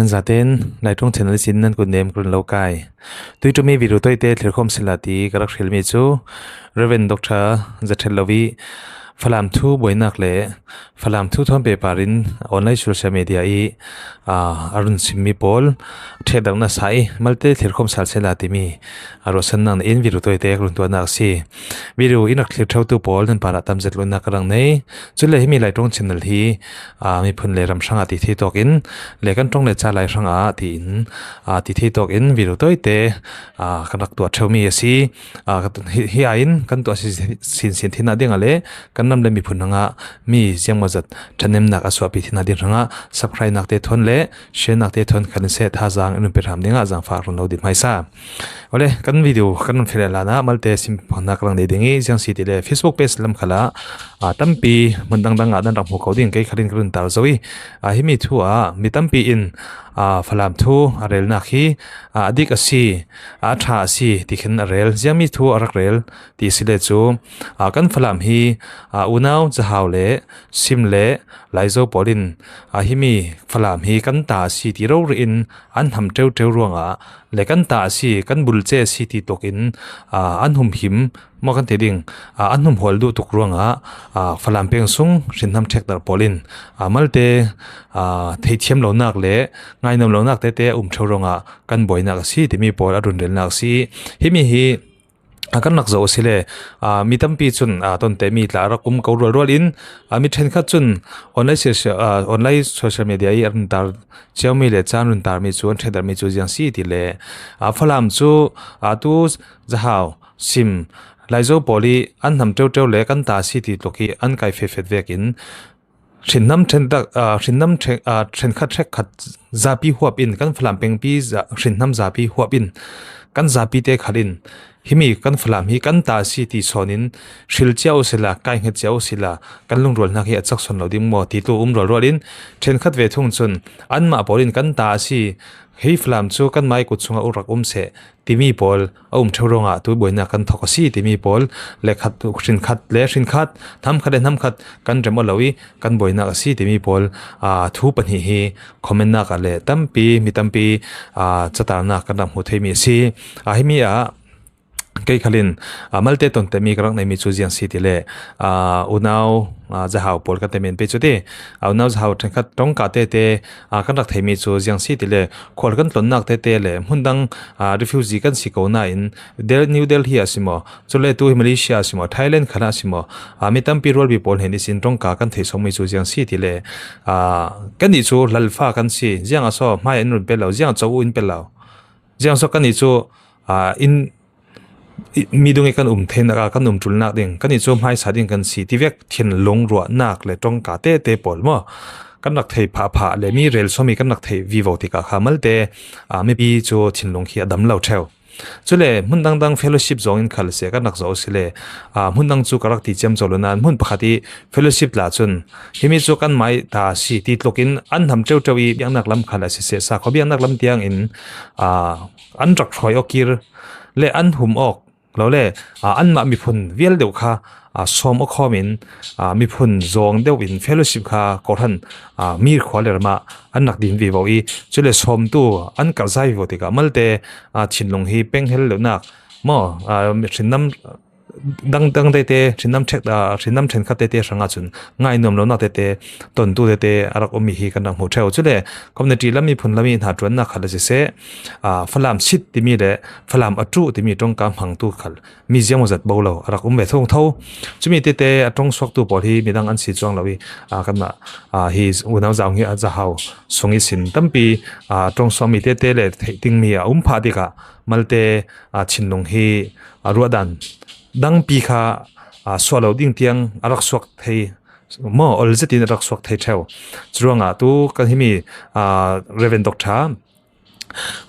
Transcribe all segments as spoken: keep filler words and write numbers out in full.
Zaten Laiṭawng channel sin nan kut nem ka run lo kai. Tuitumi video tawite thlirkhawm sela ti ka rak hrilmi cu Reverend Doctor Zathel Lovi Falam thu buainak le Falam thu thawn pehpar in online social media i, aa, a run simmi pawl ṭhehdarnak sa i malte thlirkhawm sal sela timi a ruahsannak in video tawite ka run tuahnak a si. Video in rak thlir ṭheutu pawl nan parah tam zet luatnak ka rang nei. Cule himi Laiṭawng channel hi, aa, miphun le ram hrangah ti thei tawkin le kan ṭawng le ca lai hrangah tiin, aa, ti thei tawkin video tawite, aa, kan rak tuah ṭheumi a si. Aa, ka tun-, hi, hi aiin kan tuah si, sinsin thina dingah le kan ram le miphun hrangah mi ziangmawzat ṭhanemnak a suahpi thina ding hrangah subscribe nak te thawn le share nak te thawn khan seh thazaang in pe hram dingah zaangfah run lo dih hmaisa. Awle, kan video kan run feh lehlanah malte sim phawknak rang nei ding i, ziang si tile Facebook page lam khalah, aa, tampi hmun dangdang ah nan rak hmu ko ding, kei khalin ka run tar zo i, aa, himi thu ah mi tampi in, aa, Falam thu a relnak hi, aa, a dik a si, a ṭha a si ti khin a rel. Ziangmi thu a rak rel ti si le cu, aa, kan Falam hi, aa, unau Zahau le Sim le Laizo pawl in, aa, himi Falam hi kan ta a si ti rori in an hnam ṭeuṭeu ruangah le kan ta a si, kan bulce a si ti tlukin, aa, an humhim maw kan ti ding, aa, an humhual duh tuk ruangah, aa, Falam peng sung hrinhnam ṭhekdarh pawl in, aa, malte, aa, theihthiam lonak le ngainuam lonak tete a um ṭheu ruangah kan buainak a si timi pawl a runrelnak a si. Himi hi a kan rak zoh a si le, aa, mi tampi cun, aa, tonte mi tla a rak um ko rualrual in, aa, mi ṭhenkhat cun online social, aa, online social media i a runtar ciomi le caan runtarmi cu an ṭhehdarmi cu ziang si ti le, aa, Falam cu, aa, tu Zahau, Sim, Laizo pawl i an hnam ṭeuṭeu le kan ta si ti tluk i an kai fetfet vekin, hrinhnam ṭhen tak, aa, hrinhnam ṭhen, aa, ṭhenkhat hrekkhat zapi huap in kan Falam pengpi za-, hrinhnam zapi huap in kan zapi te khal in himi kan Falam hi kan ta a si ti sawn in hril cia u sila, kai hnget cia u sila, kan lungrual hnak hi a cak sawn lo ding maw ti tlu um rualrual in ṭhenkhat ve thung cun anmah pawl in kan ta a si, hei Falam cu kan mai kut chungah u rak um seh, timi pawl a um ṭheu ruangah tu buainak kan thawk a si timi pawl le khat, hrinkhat le hrinkhat, hnamkhat le hnamkhat kan rem aw lo i kan buainak a si timi pawl, aa, thu pahnih hi comment nak ah le tampi, mi tampi, aa, catarnak kan rak hmu theimi a si. Aa, himi ah kei khalin, aa, malte tonte mi ka rak neimi cu ziang si ti le, aa, unau, aa, Zahau pawl kan temen pe cu ti, aa, unau Zahau ṭhenkhat ṭongka tete, aa, kan rak theimi cu ziang si ti le, khual kan tlonnak tete le hmun dang, aa, refugee kan si ko nain Del-, New Delhi ah si maw, cule tu hi Malaysia ah si maw, Thailand khalah si maw, aa, mi tampi rualpi pawl hnen ihsin ṭongka kan thei sawmmi cu ziang si ti le, aa, kannih cu hlalfa kan si, ziang a saw hmai in run pe lo, ziang a co u in pe lo, ziang saw kannih cu, aa, in, i, mi dung i kan um theinak, aa, kan um ṭulnak ding, kannih cu hmaisa ding kan si, tivek thinlung ruahnak le ṭongka tete pawl maw kan rak thei phahphah le mi rel sawmi kan rak thei vivo tikah kha malte, aa, mipi cu thinlung khi a dam lo ṭheu. Cule hmun dangdang fellowship zawng in khal a si kan rak zoh a si le, aa, hmun dang cu ka rak ti ciamco lo nain hmun pakhat i fellowship tla cun himi cu kan mai ta a si ti tlukin an hnam ṭeuṭeu i biaknak lam khal a siseh, sakhaw biaknak lam tiang in, aa, an rak hruai awk kir le an hum awk lo le, aa, anmah miphun vial deuh kha, aa, sawm aw khawm in, aa, miphun zawng deuh in fellowship kha kawhhran, aa, mi khua le ramah an rak din vivo i, cule sawmtu an karhzai vivo tikah malte, aa, thinlung hi peng hel lonak maw, aa, hrinnam dangdang tete, hrinnam ṭhek, aa, hrinnam ṭhenkhat tete hrangah cun ngainuam lonak tete, tontu tete a rak ummi hi kan rak hmu ṭheu. Cule community lam miphun lam i hnaṭuannak khal a siseh, aa, Falam sit timi le Falam a ṭuh timi ṭongka hmangtu khal mi ziangmawzat bo lo a rak um ve thotho. Cumi tete a ṭongsuaktu pawl hi midang an si cuang lo i, aa, kanmah, aa, hi unau Zau hi a Zahau sung ihsin tampi, aa, ṭongsuakmi tete le theih dingmi a um phah tikah malte, aa, thinlung hi a ruahdan dangpi kha, aa, suah lo ding tiang a rak suak thei maw, ol zetin a rak suak thei ṭheu. Curuangah tu kan himi, aa, Reverend Doctor,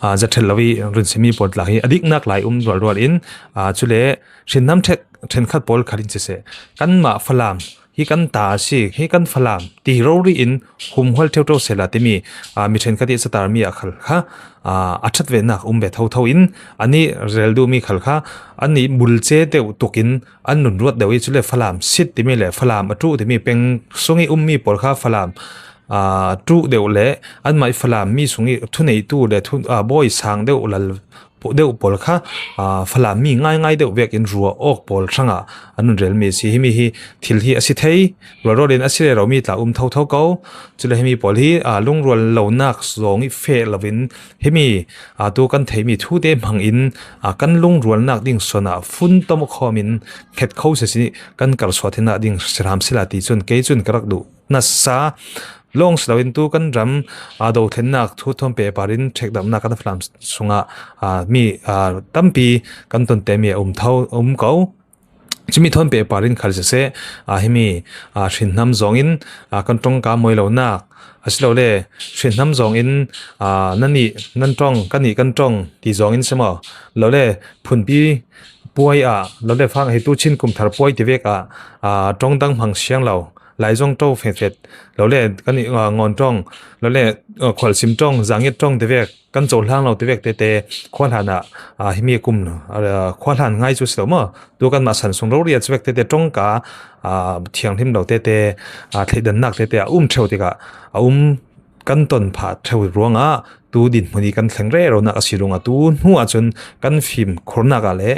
aa, Zathel Lovi run simi pawl tla hi a diknak lai um rualrual in, aa, cule hrinnam ṭhek, ṭhenkhat pawl khal in siseh, kanmah Falam hi kan ta a si, hi kan Falam ti rori in humhual ṭeuṭeu sela timi, aa, mi ṭhenkhat i catarmi ah khal kha, aa, a ṭhat venak um ve thotho in, anih rel duhmi khal kha anih bulce deuh tukin an nunruat deuh i, cule Falam sit timi le Falam a ṭuh timi peng sung i ummi pawl kha Falam aa, ṭuh deuh le anmah i Falam mi sung i thuneitu le thu, aa, bawi sang deuh lal deuh pawl kha, aa, Falam mi ngaingai deuh vekin ruah awk pawl hrangah an run rel mi a si. Himi hi thil hi a si thei, rualrualin a si rero mi tla um thotho ko. Cule himi pawl hi, aa, lungrual lonak zawng i feh lovin himi, aa, tu kan theihmi thute hmangin, aa, kan lungrualnak ding sawnah fun tom khawmin khet kho sesi kan kalsuah theihna ding si hram sila ti cun kei cun ka rak duh nasa. Lawng si loin tu kan ram, aa, dothlennak thu thawn pehpar in ṭhekdarhnak kan Falam sungah, aa, mi, aa, tampi kan tonte mi a um tho, a um ko. Cumi thawn pehpar in khal siseh, aa, himi, aa, hrinhnam zawngin, aa, kan ṭongka mawi lonak, asilole hrinhnam zawngin, aa, nannih nan ṭong, kannih kan ṭong ti zawngin si maw? Lole phunpi puai ah, lole fang hi tuchin kumthar puai ti vek ah, aa, ṭong dang hmang siang lo. Laizawng ṭo fetfet lo le, kan i, aa, Ngawn ṭong lo le, aa, Khualsim ṭong, Zangiat ṭong te vek, kan cohlang lo te vek tete khuahlan ah, aa, himi kum, aa, khuahlan ngai cu si lo maw? Tu kanmah san sung rori a cu vek tete ṭongka, aa, thianghlim lo tete, aa, thleidannak tete a um ṭheu tikah a um kan ton phah ṭheu ruangah tu dinhmun i kan thleng reronak a si ruangah tu hnu ahcun kan fimkhurnak ah le,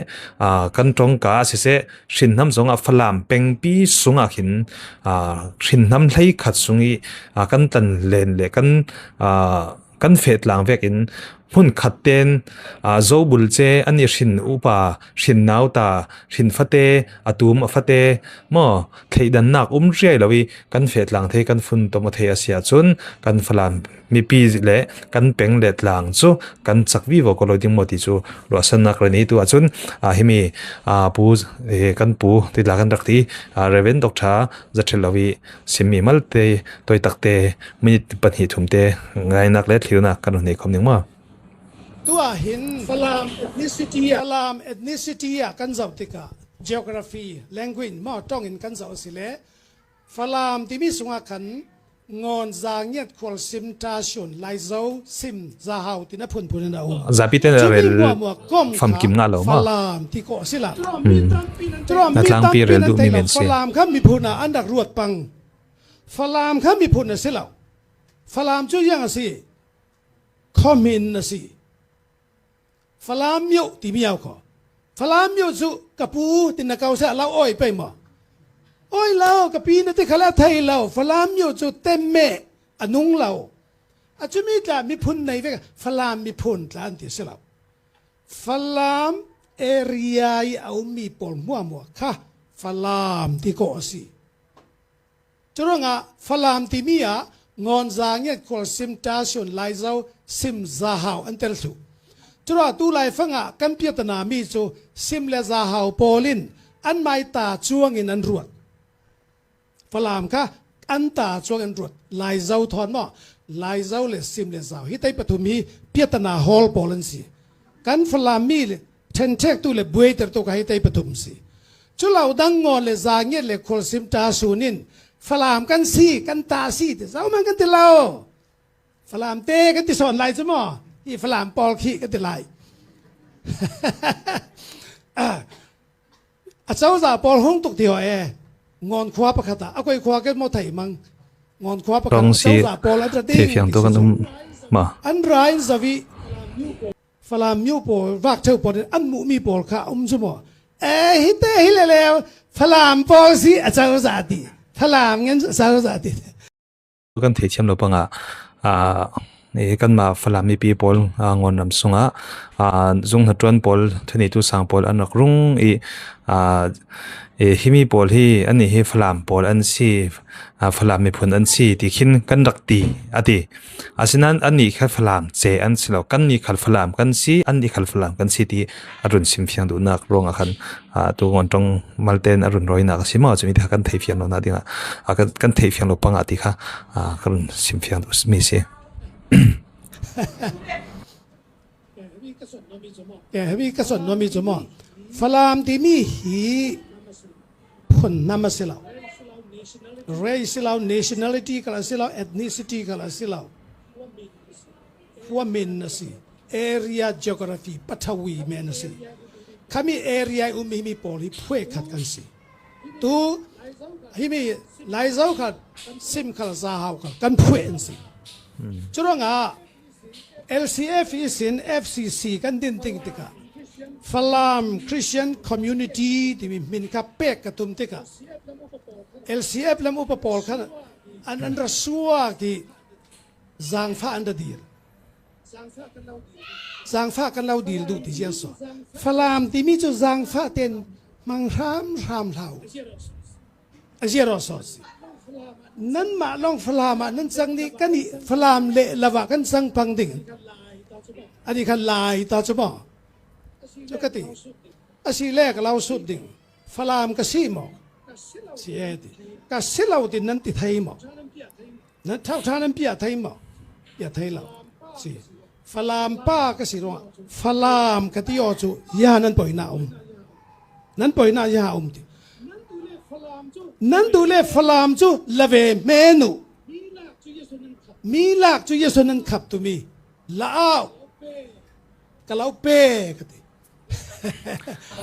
aa, kan ṭongka a siseh, hrinhnam zongah Falam pengpi sungah khin, aa, hrinhnam hleikhat sung i, aa, kan tlan len le kan, aa, kan feh tlang vekin hmunkhat ten, aa, Zobul ce an i hrin upa, hrin nauta, hrin fate, a tum a fate maw, thleidannak um riai lo i kan feh tlang thei, kan fun tom a thei a si ahcun kan Falam mipi le kan peng le tlang cu kan cak vivo ko lo ding maw ti cu ruahsannak re ni. Tu ahcun, aa, himi, aa, pu, eh, kan pu ti tla kan rak ti, aa, Reverend Doctor Za Ṭhel Lo i simmi malte, toitakte, minit pahnih thumte ngainak le thlirnak kan run nei khawm ning maw? Tuah hin Falam ethnicity ah, Falam ethnicity ah kan zoh tikah geography, language maw ṭong in kan zoh a si le Falam timi sungah khan Ngawn, Zangiat, Khualsim, Ṭasun, Laizo, Sim, Zahau tin a phunphun in a um. Zapi ten a rel famkim ngah lo maw? Falam ti kawh a si lo. Hmm. Cun mi tlangpi tampi rel duh mi men si. Falam kha miphun ah an rak ruat pang. Falam kha miphun a si lo. Falam cu ziang a si. Khuahmin a si. Falam mioh timi au kho. Falam mioh cu ka pu tin na ko seh, lo awi pei maw? Awi lo, ka pi na ti kha le a thei lo. Falam mioh cu temmeh a nung lo. A cumi tla miphun nei ve, Falam miphun tla an ti si lo. Falam area i a ummi pawl hmuahhmuah kha Falam ti kawh a si. Curuangah Falam timi ah Ngawn, Zangiat, Khualsim, Ṭasun, Laizo, Sim, Zahau an tel thluh. Curuangah tu laifangah kan piatana mi cu Sim le Zahau pawl in anmai ta cuangin an ruat. Falam kha an ta cuangin an ruat. Laizo thawn maw? Laizo le Sim le Zahau hi tei pathum hi piatana hawl pawl an si. Kan Falam mi le ṭhenṭhektu le buaitertu kha hi tei pathum si. Cu lo dang Ngawn le Zangiat le Khualsim, Ṭasun in Falam kan si, kan ta si ti zohman kan ti lo. Falam te kan ti sawn lai cu maw? Hi Falam pawl khi kan ti lai. A cozah pawl hung tuk ti haw e. Ngawn khua pakhat ah, a koi khua kan maw thei mang. Ngawn khua pakhat ah, a cozah pawl an ra ding. Theifiang tu kan um ma. An ra in zavi. Falam mio pawl, vak theu pawl in an muhmi pawl kha a um cu maw? E, hi te hi le le, Falam pawl si a cozah ti. Falam ngen a cozah ti. Kan theithiam lo pangah, aa, e, kanmah Falam mipi pawl, aa, Ngawn ram sungah, aa, zung hnaṭuan pawl, thuneitu sang pawl an rak rung i, aa, e, himi pawl hi, annih hi Falam pawl an si, aa, Falam miphun an si, ti khin kan rak ti, a ti. Asinain annih kha Falam ce an si lo, kannih khal Falam kan si, annih khal Falam kan si, ti a run simfiang duhnak ruangah khan, aa, tu Ngawn ṭong malte in a run rawinak a si maw? Cumi ti kha kan theihfiang lo nak dingah, aa, kan, kan theihfiang lo pangah ti kha, aa, ka run simfiang duh mi si. Eh, hemi ka son nuam mi cu maw? Falam timi hi phun hnam a si lo. Race si lo, nationality kal a si lo, ethnicity kal a si lo. Huamin a si. Area geography, pathawi men a si. Khami area i um himi pawl hi phuai khat kan si. Tu himi Laizo khat, sim khal, zahau khal kan phueh an si. Curuangah L C F ihsin F C C kan din ding tikah Falam Christian Community timi hmin kha pek ka tum tikah L C F lam upa pawl khan an, an ra suak ih zangfah an ra dil. Zangfah kan lo dil duh ti ziang saw. Falam timi cu zangfah ten hmang hram hram hlau. A ziar aw saw si. Nanmah lawng Falam ah nan cang dih, kan ih Falam leh lo ah kan cang pang ding. An ih khan lai ta cu maw? Cu ka ti. A si le ka lo sut ding. Falam ka si maw? Si e ti. Ka si lo tin nan ti thei maw? Nan thauṭha nan piah thei maw? Piah thei lo. Si. Falam pa ka si ruangah Falam ka ti aw cu ya nan poina um. Nan poina ya um ti. Nan duh le Falam cu la ve hme nu. Mi lak cu Yesu nan khap tumi la au. Ka lo pe ka ti.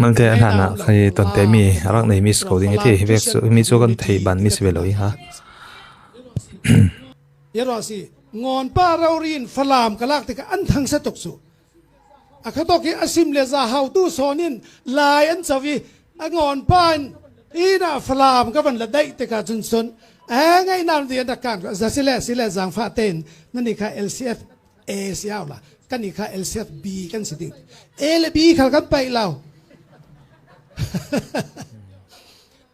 Malte a hlan ah kha tonte mi a rak nei mi si ko ding i ti, hi vek cu, mi cu kan theih ban mi si ve lo i ha. Yaruah si, ngawnpa rori in Falam ka lak tikah an thangsa tuk cu. A khatawk hi a sim le za hautu sawn in lai an co i a ngawnpa in inn ah Falam ka van la daih tikah cun sawn a ngaihnak ti an rak kan. Za si le, si le zangfah tein nan i kha L C F A si au la, kan i kha L C F B kan si ding. A le B khal kan paih lo.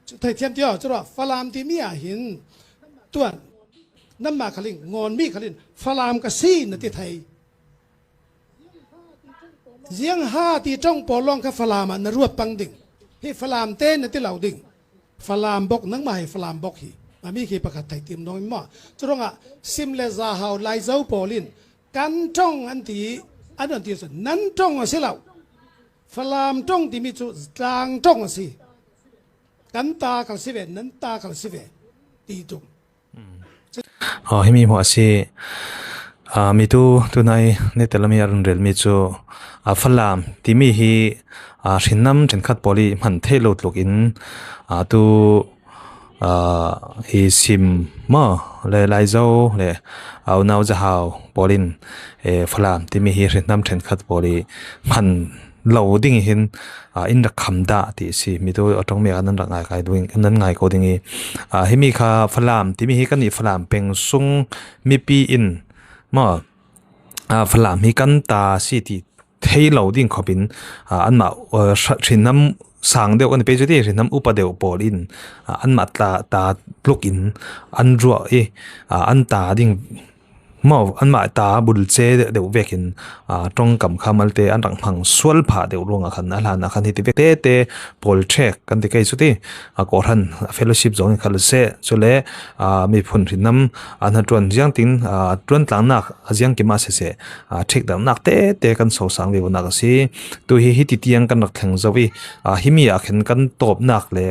Cu theithiam ti aw, curuah Falam timi ah hin tuan nanmah khal in, ngawnmi khal in Falam ka si na ti thei. Ziangha ti ṭong pawl lawng kha Falam ah na ruat pang ding. Hi Falam te na ti lo ding. Falam bok, nangmah hi Falam bok hi. A mi khi pakhat thei tim dong in maw? Curuangah sim le za hau Laizo pawl in kan ṭong an ti, an an ti cu nan ṭong a si lo. Falam ṭong timi cu tlang ṭong a si. Kan ta khal si ve, nan ta khal si ve ti tum. Aw, himi hmuah a si. Aa, mi tu, tunai nete lami a run relmi cu, aa, Falam timi hi, aa, hrinnam ṭhenkhat pawl i hman theih lo tluk in, aa, tu, aa, i sim maw le Laizo le, aa, unau zahau pawl in, e, Falam timi hi hrinnam ṭhenkhat pawl i hman lo ding i hin, aa, in rak kham dah ti a si. Mi tu a ṭongmi ah nan rak ngai kai ding, nan ngai ko ding i, aa, himi kha Falam timi hi kan i Falam peng sung mipi in maw, aa, Falam hi kan ta si ti thei lo ding khawpin, aa, anmah, aa, hra-, hrinnam sang deuh kan i pei cu ti, hrinnam upa deuh pawl in, aa, anmah ta, ta tluk in an ruah i, aa, an ta ding maw, anmah ta bulce deuh vekin, aa, ṭongkam kha malte an rak hmang sual phah deuh ruangah khan a hlanah khan hiti vek tete pawl ṭhek kan ti kei cu ti, aa, kawhhran, aa, fellowship zong in khal seh, cule, aa, miphun hrinnam, aa, hnaṭuan ziangtin, aa, ṭuantlangnak a ziangkim ah siseh, aa, ṭhikdarhnak tete kan sosang ve awknak a si. Tu hi hiti tiang kan rak thleng zo i, aa, himi ah khin kan tawpnak le,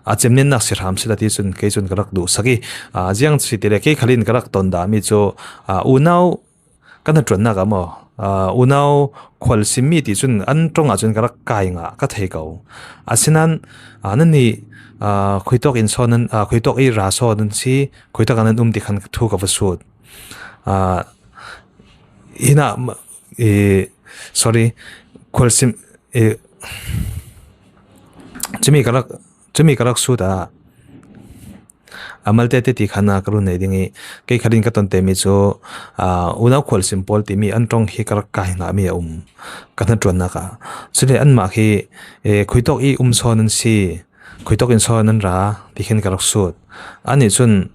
aa, cemnennak si hram sila ti cun kei cun ka rak duhsak i, aa, ziang si ti le kei khal in ka rak ton dahmi cu, aa, unau kan hnaṭuannak ah maw, aa, unau khualsimmi ti cun an ṭong ah cun ka rak kai ngah ka thei ko. Asinain, aa, nannih, aa, khuitawk in saw nan, aa, khuitawk i ra saw nan si, khuitawk ah nan um ti khan thu ka va sut. Aa, hinah, ma-, e, sorry, khualsim, e, cumi ka rak, cumi ka rak sut ah, a malte te ti khan a ka run nei ding i, kei khal in ka tonte mi cu, aa, unau khualsim pawl timi an ṭong hi ka rak kai ngahmi a um, ka hnaṭuannak ah. Cule anmah khi, e, khuitawk i um saw nan si, khuitawk in saw nan ra, ti khin ka rak sut. Anih cun,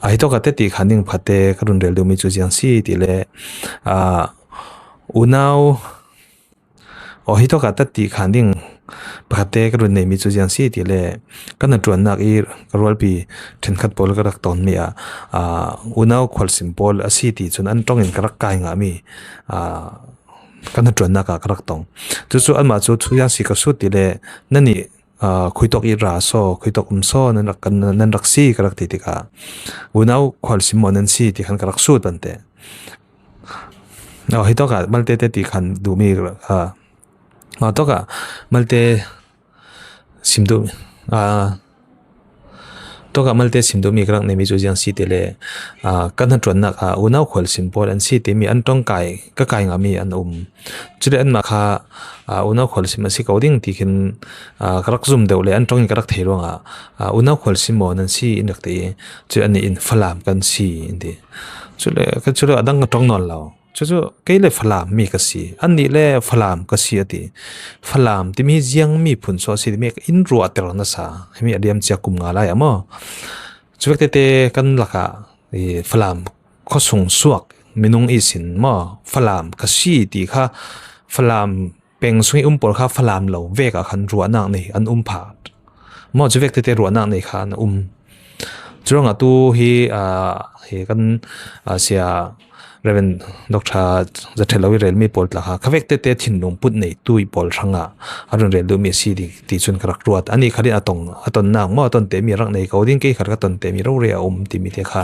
a hitawk ah teti khan ding phate ka run rel duhmi cu ziang si ti le, aa, unau, aw, hitawk ah teti khan ding phate ka run neimi cu ziang si ti le, ka hnaṭuannak i ka rualpi ṭhenkhat pawl ka rak tonmi ah, aa, unau khualsim pawl a si ti cun an ṭong in ka rak kai ngahmi, aa, ka hnaṭuannak ah ka rak tong. Cucu anmah cu thu ziang si ka sut ti le, nannih, aa, khuitawk i ra saw, khuitawk um saw nan rak, kan, nan rak si ka rak ti tikah, unau khualsim maw nan si ti khan ka rak sut bante. Aw, hitawk ah malte te ti khan duhmi, aa, aw, tawk ah malte sim duh, aa, Tawkah malte sim duhmi ka rak neihmi cu ziang si ti le, aa, kan hnaṭuannak ah unau khualsim pawl an si timi an ṭong kai, ka kai ngahmi an um. Cule anmah kha, aa, unau khualsim a si ko ding ti khin, aa, ka rak zum deuh le an ṭong in ka rak thei ruangah, aa, unau khualsim maw nan si in rak ti i, cule annih in Falam kan si in ti. Cule, ka cule a dang ka ṭong nawn lo. Cucu kei le Falam mi ka si, annih le Falam ka si a ti. Falam timi hi ziangmi phun suak a si timi in ruahter nasa, himi a liam cia kum nga lai ah maw? Cu vek tete kan lakah i Falam khuasung suak minung ihsin maw, Falam ka si ti kha, Falam peng sung i um pawl kha Falam lo vek ah khan ruahnak nei an um phat. Maw, cu vek tete ruahnak nei kha an um. Curuangah tu hi, aa, hi kan, aa, sia Reverend Doctor Za Ṭhet Lo i relmi pawl tla kha, kha vek tete thinlung put neitu i pawl hrangah a run rel duhmi a si ti, ti cun ka rak ruat. Anih khalin a tong, a tonnak maw, a tonte mi rak nei ko ding, kei khal ka tonte mi rori a um timi te kha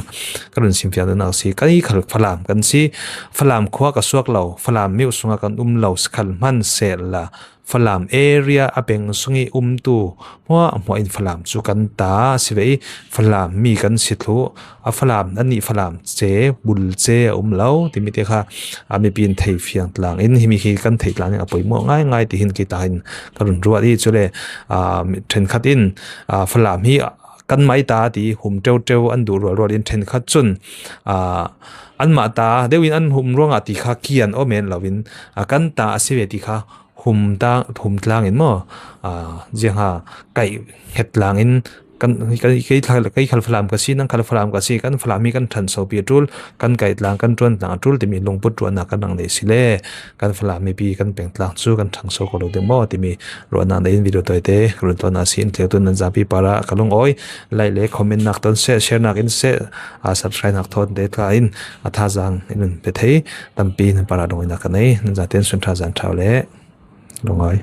ka run simfiang duhnak a si. Kei khal Falam kan si, Falam khua ka suak lo, Falam miu sungah kan um lo si khal hman sehla, Falam area a peng sung i umtu hmuahhmuah in Falam cu kan ta a si ve i, Falam mi kan si thluh, a Falam, annih Falam ce, bul ce a um lo timi te kha, aa, mipi in thei fiang tlang in, himi khi kan theih tlang in a poimawh ngaingai tihin kei ta in ka run ruat i, cule, aa, mi, ṭhenkhat in, aa, Falam hi kanmah i ta ti hum ṭeuṭeu an duh rualrual in ṭhenkhat cun, aa, anmah ta deuh in an hum ruangah ti kha kian aw men lo in, aa, kan ta a si ve ti kha hum ta, hum tlang in maw, aa, ziangha kaih hnget tlang in kan, kan, kei, kei khal Falam ka si, nang khal Falam ka si, kan Falam hi kan ṭhansopi a ṭul, kan kaih tlang, kan ṭuan tlang a ṭul timi lungput ruahnak kan rak nei si le, kan Falam mipi kan peng tlang cu kan ṭhanso ko lo ding maw timi ruahnak nei in video tawite ka run tuahnak a si. In tleu tu nan zapi parah ka lungawi, like le comment nak ton seh, share nak in seh, aa, subscribe nak thawn te tla in a thazaang in run pe thei tampi nan parah lungawinak ka nei. Nan zaten sun ṭha zan ṭha le lungawi.